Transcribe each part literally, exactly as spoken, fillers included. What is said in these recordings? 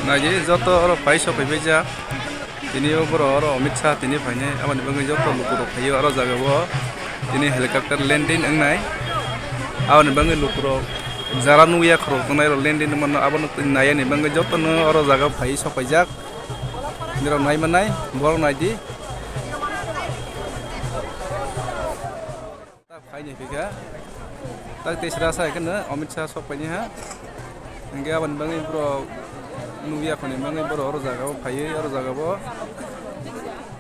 Naidi joto oro pai sok bai jak. Tini o borok oro Amit Shah tini phainai, aboni bagwi joto lukurok phaio oro jaga o. Tini helicopter landing wngnai. Aboni bagwi lukurok jara nukya khorok tongnai rok landing wngmano, abono twi nai ani bagwi jotono oro jaga o phai sok paijak. Nirok nai manai, borok nai di. Tak phaini phikha. Tak tei sra sa khe no Amit Shah sok paini ha. Hingke aboni bagwi borok nukya khoni bagwi borok oro jaga o phaiwi oro jaga o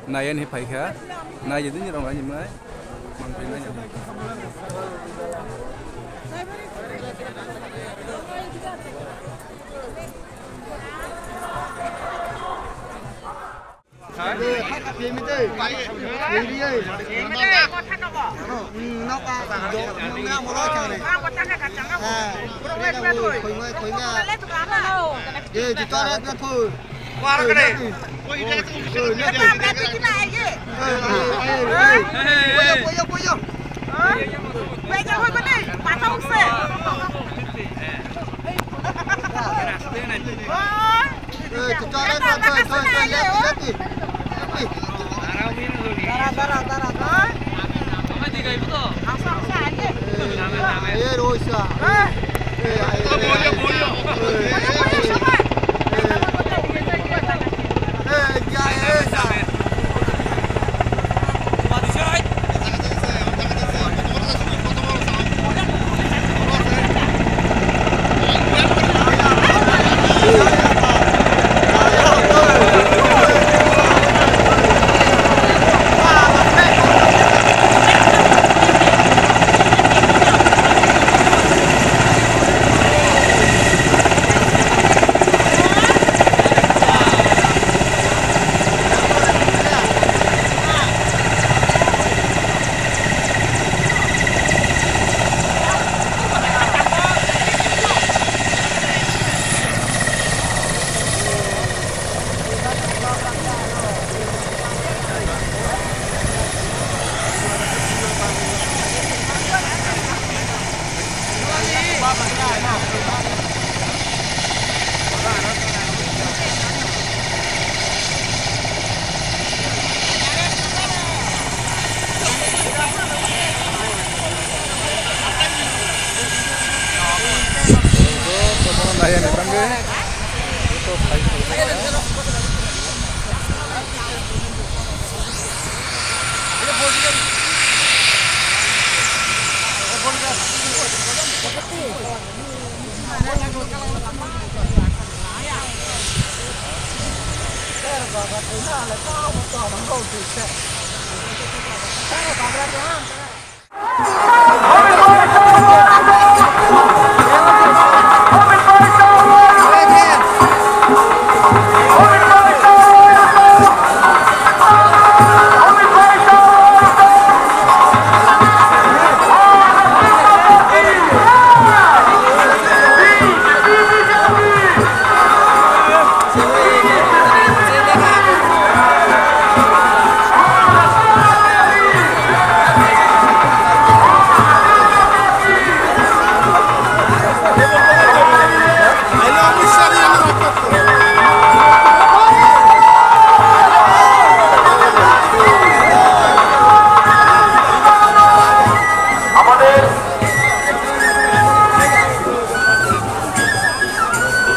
nai ani phaikha. Nai di nirok nai manai. Mang phai nai.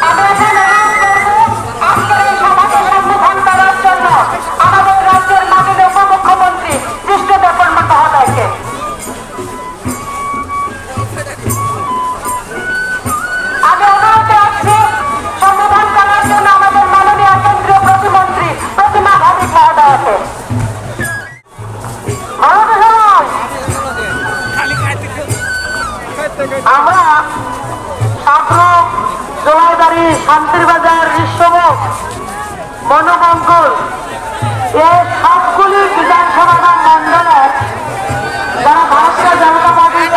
আমরা যে নানা স্তরে আজকের এই সভাকে সম্বোধন করার জন্য আমাদের রাজ্যের মাননীয় উপমুখ্যমন্ত্রী কৃষ্ণদেব বর্মন মহোদয়কে। আমি অনুরোধ রাখছি সম্বোধন করার জন্য আমাদের মাননীয় কেন্দ্রীয় প্রতিমন্ত্রী প্রতিমা ভৌমিক মহোদয়কে। আমরা ছাত্র জোলাইবাড়ি, শান্তিরবাজার, ঋষ্যমুখ, মনোমঙ্গল, এই সবগুলি বিধানসভা বা মণ্ডলে যারা ভারতীয় জনতা পার্টির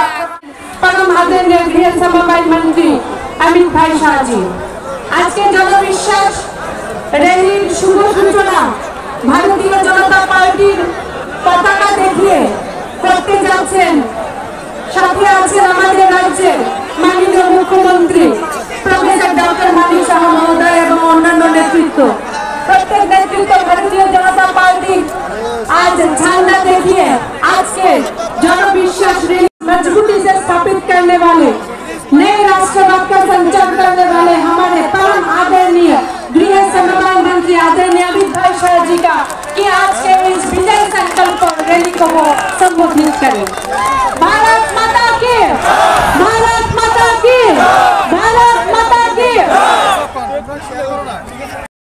পরম আদরণীয় গৃহ সমবায় মন্ত্রী অমিত ভাই শাহজি। আজকে জনবিশ্বাস র‍্যালির শুভ সূচনা ভারতীয় জনতা পার্টির পতাকা দেখিয়ে করতে যাচ্ছেন। সাথে আছেন আমাদের রাজ্যের মাননীয় মুখ্যমন্ত্রী প্র- करने वाले, नए राष्ट्रवाद का संचार करने वाले हमारे परम आदरणीय गृह समन्वय मंत्री आदरणीय अमित भाई शाह जी का कि आज के इस विजय संकल्प रैली को वो संबोधित करें।